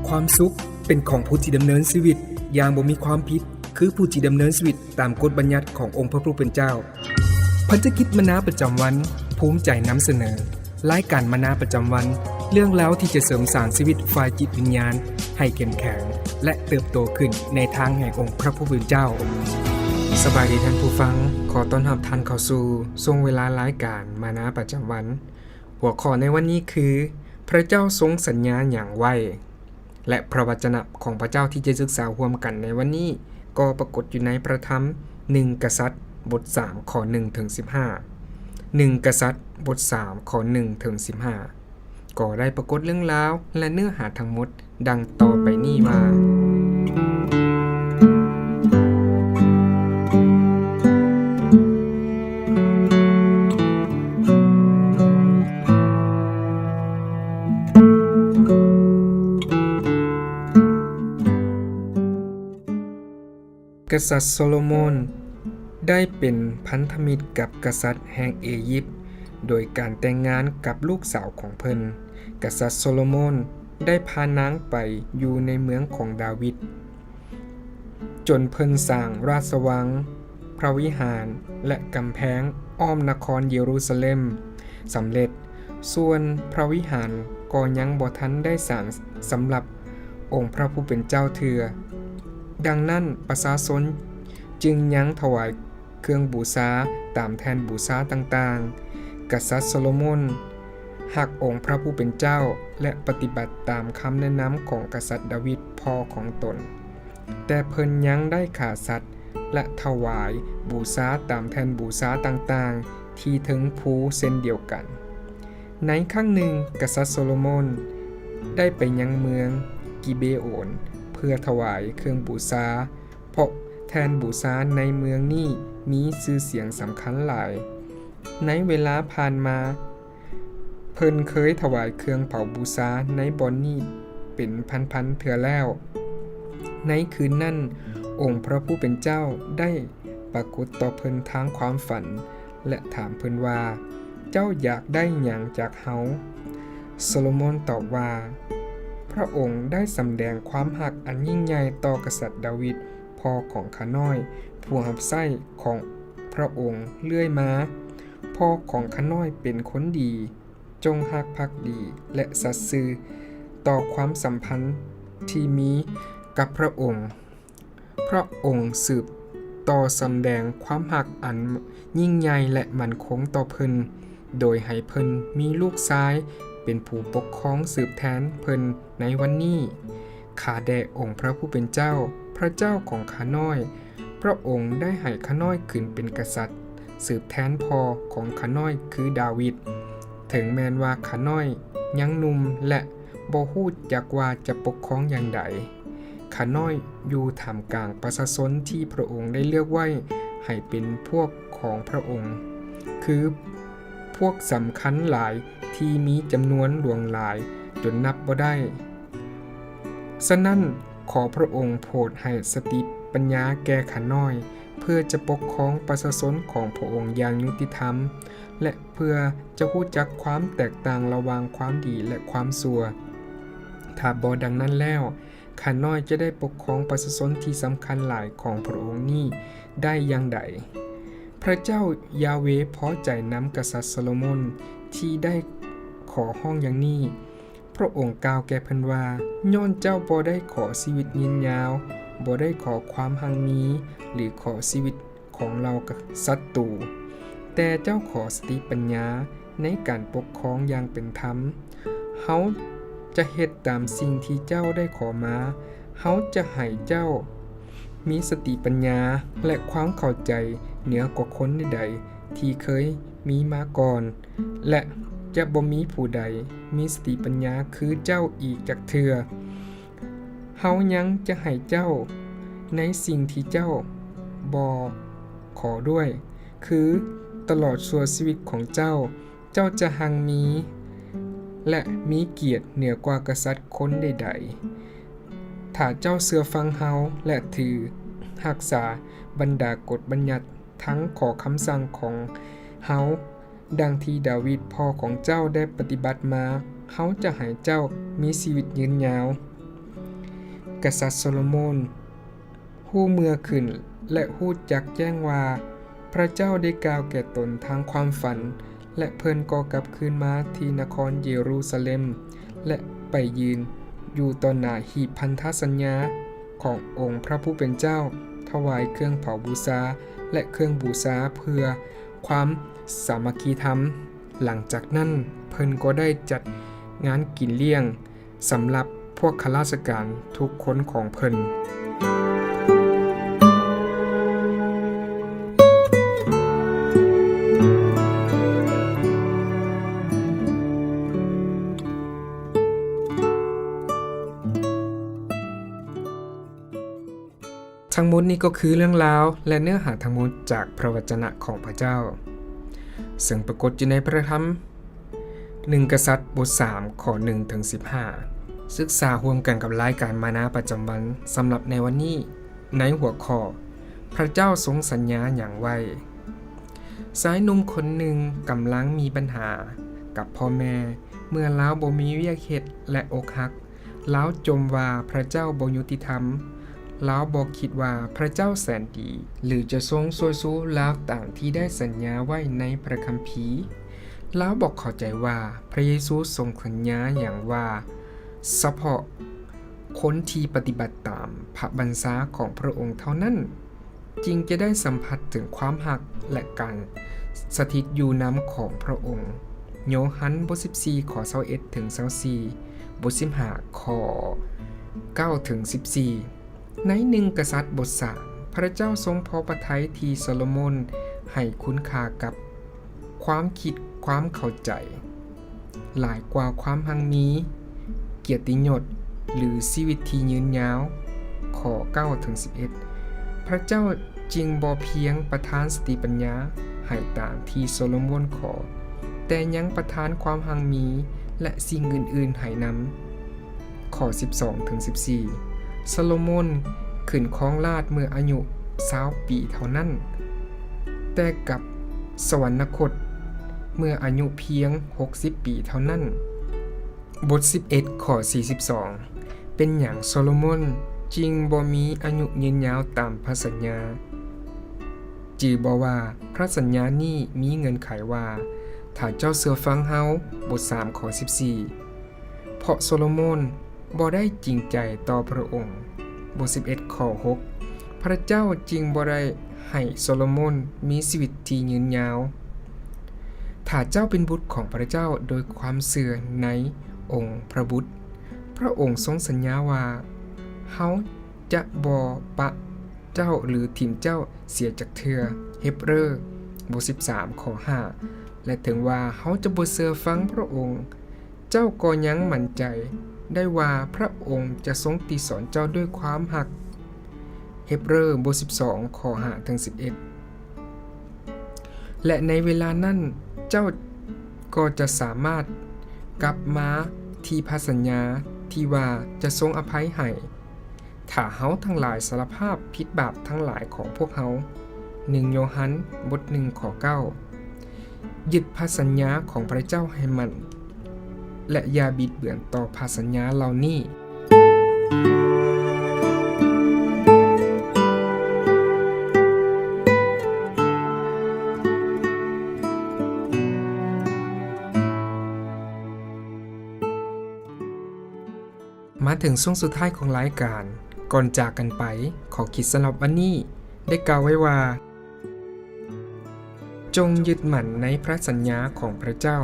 ຄວາມສຸກເປັນຂອງຜູ້ທີ່ດຳເນີນຊີວິດຢ່າງບໍ່ມີຄວາມຜິດ ຄືຜູ້ທີ່ດຳເນີນຊີວິດຕາມກົດບັນຍັດຂອງອົງພະຜູ້ເປັນເຈົ້າ. ພັນທະກິດມານາປະຈຳວັນ ພູມໃຈນຳສະເໜີ ລາຍການມານາປະຈຳວັນ, ເລື່ອງລາວທີ່ຈະເສີມສ້າງຊີວິດຝ່າຍຈິດວິນຍານໃຫ້ເຂັ້ມແຂງ ແລະ ເຕີບໂຕຂຶ້ນໃນທາງແຫ່ງອົງພະຜູ້ເປັນເຈົ້າ. ສະບາຍດີທ່ານຜູ້ຟັງ, ຂໍຕ້ອນຮັບທ່ານເຂົ້າສູ່ຊ່ວງເວລາລາຍການມານາປະຈຳວັນ. ຫົວຂໍ້ໃນວັນນີ້ຄື ພະເຈົ້າຊົງສັນຍາຫຍັງໄວ້? ແລະ ພະວະຈະນະຂອງພະເຈົ້າທີ່ຈະສຶກສາຮ່ວມກັນໃນວັນນີ້ ກໍປາກົດຢູ່ໃນພະທຳ ໜຶ່ງ ກະສັດ ບົດສາມ ຂໍ້ ໜຶ່ງ ເຖິງ ສິບຫ້າ. ໜຶ່ງ ກະສັດ ບົດສາມ ຂໍ້ ໜຶ່ງ ເຖິງ ສິບຫ້າ ກໍໄດ້ປາກົດເລື່ອງລາວ ແລະ ເນື້ອຫາທັງໝົດ ດັ່ງຕໍ່ໄປນີ້ວ່າ ກະສັດໂຊໂລໂມນໄດ້ເປັນພັນທະມິດກັບກະສັດແຫ່ງເອຢິບ ໂດຍການແຕ່ງງານກັບລູກສາວຂອງເພິ່ນ. ກະສັດໂຊໂລໂມນໄດ້ພານາງໄປຢູ່ໃນເມືອງຂອງດາວິດ ຈົນເພິ່ນສ້າງລາຊະວັງ, ພະວິຫານ ແລະ ກຳແພງອ້ອມນະຄອນເຢຣູຊາເລັມສຳເລັດ, ສ່ວນພະວິຫານກໍຍັງບໍ່ທັນໄດ້ສ້າງສຳລັບອົງພະຜູ້ເປັນເຈົ້າເທື່ອ. ດັ່ງນັ້ນ, ປະຊາຊົນຈຶ່ງຍັງຖວາຍ ເຄື່ອງບູຊາຕາມແທ່ນບູຊາຕ່າງໆ. ກະສັດໂຊໂລໂມນຮັກອົງພະຜູ້ເປັນເຈົ້າ ແລະ ປະຕິບັດຕາມຄຳແນະນຳຂອງກະສັດດາວິດພໍ່ຂອງຕົນ, ແຕ່ເພິ່ນຍັງໄດ້ຂ້າສັດ ແລະ ຖວາຍບູຊາຕາມແທ່ນບູຊາຕ່າງໆທີ່ເທິງພູເຊັ່ນດຽວກັນ. ໃນຄັ້ງໜຶ່ງ, ກະສັດໂຊໂລໂມນໄດ້ໄປຍັງເມືອງກິເບໂອນ ເພື່ອຖວາຍເຄື່ອງບູຊາ ເພາະແທ່ນບູຊາໃນເມືອງນີ້ມີຊື່ສຽງສຳຄັນຫຼາຍ. ໃນເວລາຜ່ານມາ, ເພິ່ນເຄີຍຖວາຍເຄື່ອງເຜົາບູຊາໃນບ່ອນນີ້ເປັນພັນໆເທື່ອແລ້ວ. ໃນຄືນນັ້ນ, ອົງພະຜູ້ເປັນເຈົ້າໄດ້ປາກົດຕໍ່ເພິ່ນທາງຄວາມຝັນ ແລະ ຖາມເພິ່ນວ່າ, ເຈົ້າຢາກໄດ້ຫຍັງຈາກເຮົາ? ໂຊໂລໂມນຕອບວ່າ, ພະອົງໄດ້ສຳແດງຄວາມຮັກອັນຍິ່ງໃຫຍ່ຕໍ່ກະສັດດາວິດ ພໍ່ຂອງຂ້ານ້ອຍ ຜູ້ຮັບໃຊ້ຂອງພະອົງເລື້ອຍມາ. ພໍ່ຂອງຂ້ານ້ອຍເປັນຄົນດີ, ຈົ່ງຮັກພັກດີ ແລະ ສັດຊື່ຕໍ່ຄວາມສຳພັນທີ່ມີກັບພະອົງ. ພະອົງສືບຕໍ່ສຳແດງຄວາມຮັກອັນຍິ່ງໃຫຍ່ ແລະ ໝັ້ນຄົງຕໍ່ເພິ່ນ, ໂດຍໃຫ້ເພິ່ນມີລູກຊາຍເປັນຜູ້ປົກຄອງສືບແທນເພິ່ນໃນວັນນີ້. ຂ້າແດ່ອົງພະຜູ້ເປັນເຈົ້າ, ພະເຈົ້າຂອງຂ້ານ້ອຍ, ພະອົງໄດ້ໃຫ້ຂ້ານ້ອຍຂຶ້ນເປັນກະສັດ ສືບແທນພໍ່ຂອງຂ້ານ້ອຍຄືດາວິດ, ເຖິງແມ່ນວ່າຂ້ານ້ອຍຍັງໜຸ່ມ ແລະ ບໍ່ຮູ້ຈັກວ່າຈະປົກຄອງຢ່າງໃດ. ຂ້ານ້ອຍຢູ່ທ່າມກາງປະຊາຊົນທີ່ພະອົງໄດ້ເລືອກໄວ້ໃຫ້ເປັນພວກຂອງພະອົງ, ຄືພວກສຳຄັນຫຼາຍທີ່ມີຈຳນວນຫຼວງຫຼາຍຈົນນັບບໍ່ໄດ້. ສະນັ້ນ, ຂໍພະອົງໂຜດໃຫ້ສະຕິປັນຍາແກ່ຂ້ານ້ອຍ, ເພື່ອຈະປົກຄອງປະຊາຊົນຂອງພະອົງຢ່າງຍຸຕິທຳ ແລະ ເພື່ອຈະຮູ້ຈັກຄວາມແຕກຕ່າງລະຫວ່າງຄວາມດີ ແລະ ຄວາມຊົ່ວ. ຖ້າບໍ່ດັ່ງນັ້ນແລ້ວ, ຂ້ານ້ອຍຈະໄດ້ປົກຄອງປະຊາຊົນທີ່ສຳຄັນຫຼາຍຂອງພະອົງນີ້ໄດ້ຢ່າງໃດ? ພະເຈົ້າຢາເວພໍໃຈນຳກະສັດໂຊໂລໂມນທີ່ໄດ້ຂໍຮ້ອງຢ່າງນີ້. ພະອົງກ່າວແກ່ເພິ່ນວ່າ, ຍ້ອນເຈົ້າບໍ່ໄດ້ຂໍຊີວິດຍືນຍາວ, ບໍ່ໄດ້ຂໍຄວາມຮັ່ງມີ ຫຼື ຂໍຊີວິດຂອງເຫຼົ່າສັດຕູ, ແຕ່ເຈົ້າຂໍສະຕິປັນຍາໃນການປົກຄອງຢ່າງເປັນທຳ. ເຮົາຈະເຮັດຕາມສິ່ງທີ່ເຈົ້າໄດ້ຂໍມາ. ເຮົາຈະໃຫ້ເຈົ້າມີສະຕິປັນຍາ ແລະ ຄວາມເຂົ້າໃຈເໜືອກວ່າຄົນໃດໆທີ່ເຄີຍມີມາກ່ອນ. ແລະ ຈະບໍ່ມີຜູ້ໃດມີສະຕິປັນຍາຄືເຈົ້າອີກຈັກເທື່ອ. ເຮົາຍັງຈະໃຫ້ເຈົ້າໃນສິ່ງທີ່ເຈົ້າບໍ່ຂໍດ້ວຍ, ຄືຕະຫຼອດຊົ່ວຊີວິດຂອງເຈົ້າ, ເຈົ້າຈະຮັ່ງມີ ແລະ ມີກຽດເໜືອກວ່າກະສັດຄົນໃດໆ, ຖ້າເຈົ້າເຊື່ອຟັງເຮົາ ແລະ ຖືຮັກສາບັນດາກົດບັນຍັດທັງຂໍ້ຄຳສັ່ງຂອງເຮົາ. ດັ່ງທີ່ດາວິດພໍ່ຂອງເຈົ້າໄດ້ປະຕິບັດມາ, ເຮົາຈະໃຫ້ເຈົ້າມີຊີວິດຍືນຍາວ. ກະສັດໂຊໂລໂມນຮູ້ເມື່ອຂຶ້ນ ແລະ ຮູ້ຈັກແຈ້ງວ່າ ພະເຈົ້າໄດ້ກ່າວແກ່ຕົນທາງຄວາມຝັນ, ແລະ ເພິ່ນກໍກັບຄືນມາທີ່ນະຄອນເຢຣູຊາເລັມ ແລະ ໄປຢືນຢູ່ຕໍ່ໜ້າຫີບພັນທະສັນຍາຂອງອົງພະຜູ້ເປັນເຈົ້າ, ຖວາຍເຄື່ອງເຜົາບູຊາ ແລະ ເຄື່ອງບູຊາເພື່ອຄວາມສາມັກຄີທຳ. ຫຼັງຈາກນັ້ນ ເພິ່ນກໍໄດ້ຈັດງານກິນລ້ຽງ ສຳລັບພວກຂ້າລາຊະການທຸກຄົນຂອງເພິ່ນ. ທັງໝົດນີ້ກໍຄືເລື່ອງລາວ ແລະ ເນື້ອຫາທັງໝົດຈາກພະວະຈະນະຂອງພະເຈົ້າ ເຊິ່ງປາກົດຢູ່ໃນພະທຳ ໜຶ່ງ ກະສັດ ບົດສາມ ຂໍ້ ໜຶ່ງ ເຖິງ ສິບຫ້າ. ສຶກສາຮ່ວມກັນກັບລາຍການມານາປະຈຳວັນສຳລັບໃນວັນນີ້ ໃນຫົວຂໍ້ ພະເຈົ້າຊົງສັນຍາຫຍັງໄວ້? ຊາຍໜຸ່ມຄົນໜຶ່ງກຳລັງມີບັນຫາກັບພໍ່ແມ່ ເມື່ອລາວບໍ່ມີວຽກເຮັດ ແລະ ອົກຫັກ. ລາວຈົ່ມວ່າພະເຈົ້າບໍ່ຍຸຕິທຳ. ລາວບໍ່ຄິດວ່າພະເຈົ້າແສນດີ ຫຼື ຈະຊົງຊ່ວຍຊູລາວຕາມທີ່ໄດ້ສັນຍາໄວ້ໃນພະຄຳພີ. ລາວບໍ່ເຂົ້າໃຈວ່າພະເຢຊູຊົງສັນຍາຫຍັງວ່າ ສະເພາະຄົນທີ່ປະຕິບັດຕາມພະບັນຊາຂອງພະອົງເທົ່ານັ້ນ ຈຶ່ງຈະໄດ້ສຳຜັດເຖິງຄວາມຮັກ ແລະ ການສະຖິດຢູ່ນຳຂອງພະອົງ. ໂຍຮັນ ບົດສິບສີ່ ຂໍ້ ຊາວເອັດ ເຖິງ ຊາວສີ່, ບົດສິບຫ້າ ຂໍ້ ເກົ້າ ເຖິງ ສິບສີ່. ໃນ ໜຶ່ງ ກະສັດ ບົດສາມ ພະເຈົ້າຊົງພໍພະໄທທີ່ໂຊໂລໂມນໃຫ້ຄຸນຄ່າກັບຄວາມຄິດຄວາມເຂົ້າໃຈ ຫຼາຍກວ່າຄວາມຮັ່ງມີ, ກຽດຕິຍົດ ຫຼື ຊີວິດທີ່ຍືນຍາວ. ຂໍ້ ເກົ້າ ເຖິງ ສິບເອັດ ພະເຈົ້າຈຶ່ງບໍ່ພຽງປະທານສະຕິປັນຍາໃຫ້ຕາມທີ່ໂຊໂລໂມນຂໍ, ແຕ່ຍັງປະທານຄວາມຮັ່ງມີ ແລະ ສິ່ງອື່ນໆໃຫ້ນຳ. ຂໍ້ ສິບສອງ ເຖິງ ສິບສີ່ ໂຊໂລໂມນຂຶ້ນຄອງລາດເມື່ອອາຍຸຊາວປີເທົ່ານັ້ນ, ແຕ່ກັບສະຫວັນນະຄົດເມື່ອອາຍຸພຽງຫົກສິບປີເທົ່ານັ້ນ. ບົດ ສິບເອັດ ຂໍ້ ສີ່ສິບສອງ ເປັນຫຍັງໂຊໂລໂມນຈຶ່ງບໍ່ມີອາຍຸຍືນຍາວຕາມພະສັນຍາ? ຈື່ບໍ່ວ່າພະສັນຍານີ້ມີເງື່ອນໄຂວ່າ ຖ້າເຈົ້າເຊື່ອຟັງເຮົາ. ບົດ ສາມ ຂໍ້ ສິບສີ່ ເພາະໂຊໂລໂມນບໍ່ໄດ້ຈິງໃຈຕໍ່ພະອົງ. ບົດ ສິບເອັດ ຂໍ້ ຫົກ ພະເຈົ້າຈຶ່ງບໍ່ໄດ້ໃຫ້ໂຊໂລໂມນມີຊີວິດທີ່ຍືນຍາວ. ຖ້າເຈົ້າເປັນບຸດຂອງພະເຈົ້າໂດຍຄວາມເຊື່ອໃນອົງພະບຸດ, ພະອົງຊົງສັນຍາວ່າ ເຮົາຈະບໍ່ປະເຈົ້າ ຫຼື ຖິ້ມເຈົ້າເສຍຈັກເທື່ອ. ເຮັບເຣີ ບົດ ສິບສາມ ຂໍ້ ຫ້າ ແລະ ເຖິງວ່າເຮົາຈະບໍ່ເຊື່ອຟັງພະອົງ, ເຈົ້າກໍຍັງໝັ້ນໃຈໄດ້ວ່າພະອົງຈະຊົງຕິສອນເຈົ້າດ້ວຍຄວາມຮັກ. ເຮັບເຣີ ບົດ ສິບສອງ ຂໍ້ ຫ້າ ເຖິງ ສິບເອັດ ແລະ ໃນເວລານັ້ນເຈົ້າກໍຈະສາມາດກັບມາທີ່ພະສັນຍາທີ່ວ່າຈະຊົງອະໄພໃຫ້ ຖ້າເຮົາທັງຫຼາຍສາລະພາບຜິດບາບທັງຫຼາຍຂອງພວກເຮົາ. ໜຶ່ງ ໂຍຮັນ ບົດ ໜຶ່ງ ຂໍ້ ເກົ້າ ຍຶດພະສັນຍາຂອງພະເຈົ້າໃຫ້ໝັ້ນ ແລະ ຢ່າບິດເບືອນຕໍ່ພະສັນຍາເຫຼົ່ານີ້. ມາເຖິງຊ່ວງສຸດທ້າຍຂອງລາຍການ, ກ່ອນຈາກກັນໄປ, ຂໍ້ຄິດສຳລັບວັນນີ້ໄດ້ກ່າວໄວ້ວ່າ, ຈົ່ງຍຶດໝັ້ນໃນພະສັນຍາຂອງພະເຈົ້າ,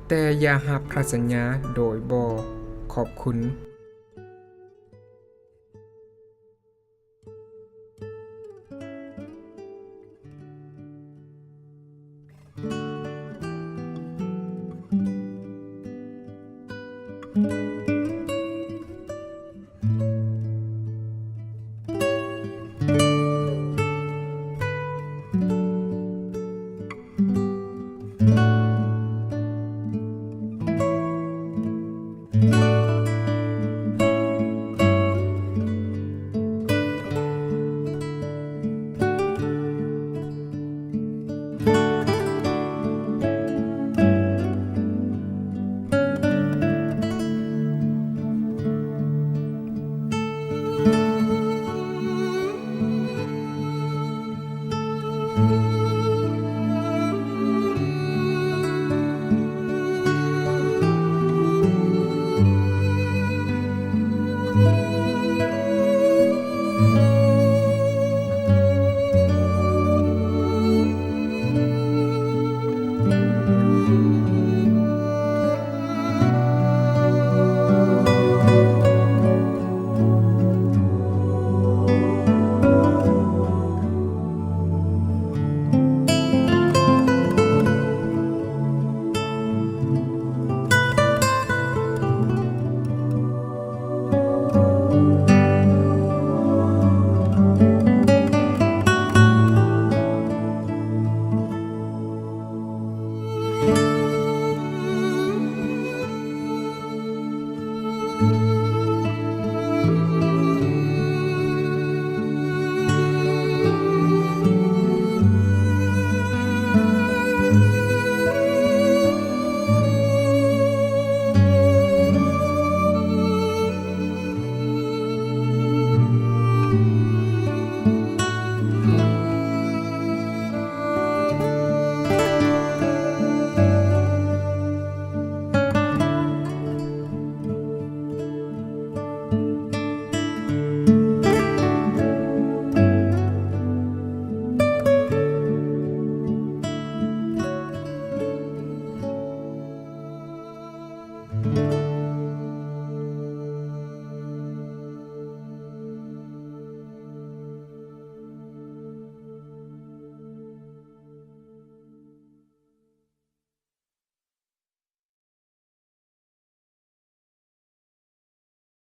ແຕ່ຢ່າຮັບພະສັນຍາໂດຍບໍ່ຂອບຄຸນ.